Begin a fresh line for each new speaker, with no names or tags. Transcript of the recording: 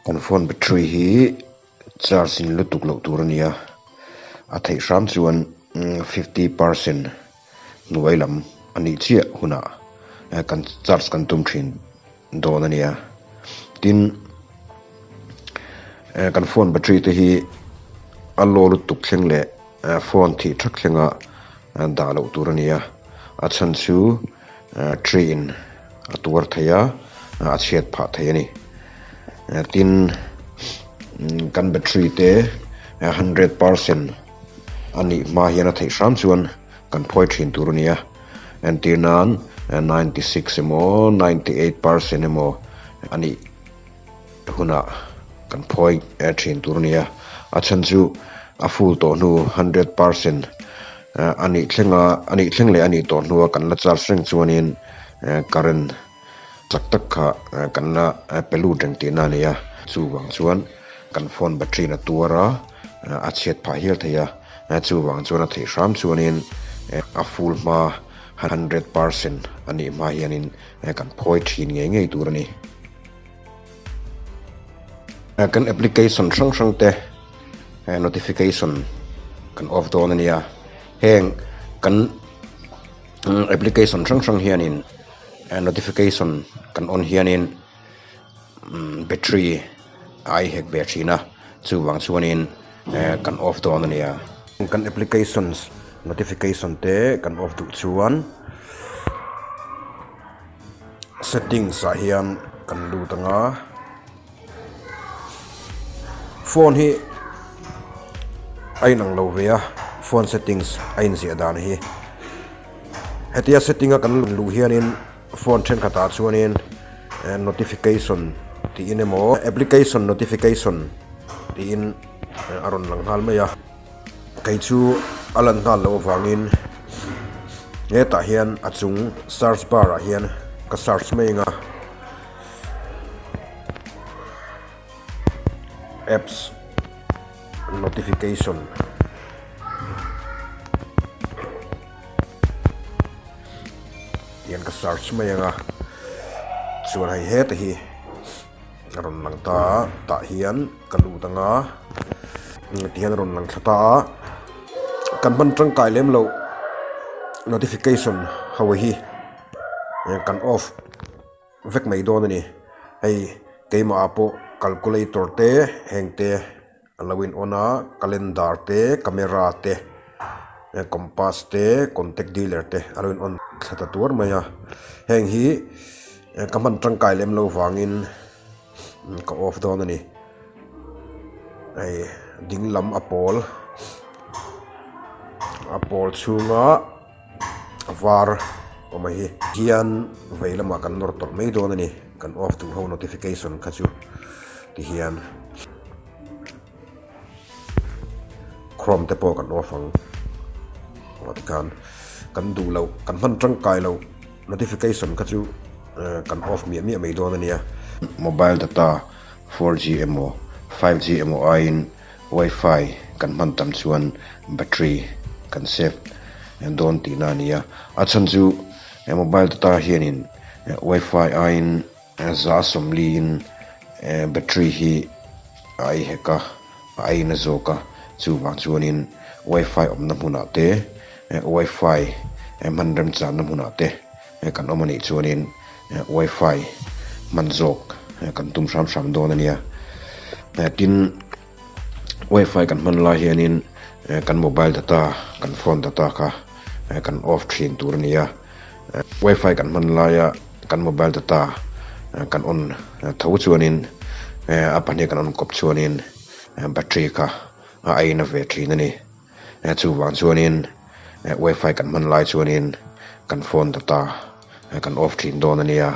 Kan phone battery hi charge in lutuk loh tur a ni a, a theih hram chuan 50% hnuai lam a nih chiah hunah kan charge kan tum thin dawn a ni a. Tin, kan phone battery te hi a low lutuk thleng leh phone thih thak thlenga dah loh tur a ni a, a chhan chu tree in a tuar thei a, a chhiat phah thei a ni. Tin, kan battery te 100% a nih hma hian a theih hram chuan kan phawi thin tur a ni a, entir nan 96 emaw 98% emaw a nih hunah kan phawi thin tur a ni a, a chhan chu a full tawh hnu 100% a nih thlenga a nih thleng leh a nih tawh hnua kan la charge reng chuanin current chak tak kha kan la pe lut reng tihna a ni a, chuvang chuan kan phone battery in a tuar a, a chhiat phah hial thei a, chuvang chuan a theih hram chuanin a full hma 100% a nih hma hianin kan phawi thin ngei ngei tur a ni. Kan application hrang hrang te notification kan off dawn a nia, heng kan application hrang hrang hianin notification kan on hianin battery a ai hek ve thin a, chuvang chuanin kan off dawn a nia. Kan applications notification te kan off duh chuan settings ah hian kan lut ang a, phone hi a inang lo ve a, phone settings a inziah dan hi. Hetia setting a kan luh hianin phone thenkhatah chuanin notification tiin emaw application notification tiin a rawn lang nghal mai a, kei chu a lan nghal loh avangin hetah hian a chung search bar ah hian ka search mai ang a apps. Notification tian ka search mai ang a, chuan hei heta hi a rawn lang ta a, tah hian ka lut ang a, tihian a rawn lang thla ta a, kan hman tangkai lem loh notification ho hi kan off. Vek mai dawn a ni. Hei keimah ah pawh calculator te heng te a lo in on a, calendar te, camera te, compass te, contact dealer te a lo in on thla ta tuar mai a. Heng hi ka hman tangkai lem lo vangin ka off dawn a ni. Hei ding lam a pawl a pawl chhunga. A var awm a hi hian vei lamah kan nawr tawlh mai dawn a ni kan off duh ho notification kha chu ti hian chrome te pawh kan off ang aw tikhan kan duh loh kan hman tangkai loh notification kha chu kan off miah miah mai dawn a nia. Mobile data 4G emaw 5G emaw aiin Wifi kan hman tam chuan battery kan save dawn tihna a ni a, a chhan chu mobile data hianin wifi aiin za sawmliin battery hi a ei hek a, a ei na zawk a, chuvang chuanin wifi awmna hmunah te wifi hman remchanna hmunah te kan awm a nih chuanin wifi hman zawk kan tum hram hram dawn a nia. Tin, wifi kan hman lai hianin kan mobile data, kan phone data kha kan off thin tur a ni a. Wifi kan hman laia kan mobile data kan on tho chuanin a pahnih kan on kawp chuanin battery kha a ei na ve thin a ni. Chuvang chuanin wifi kan hman lai chuanin kan phone data kan off thin dawn a nia.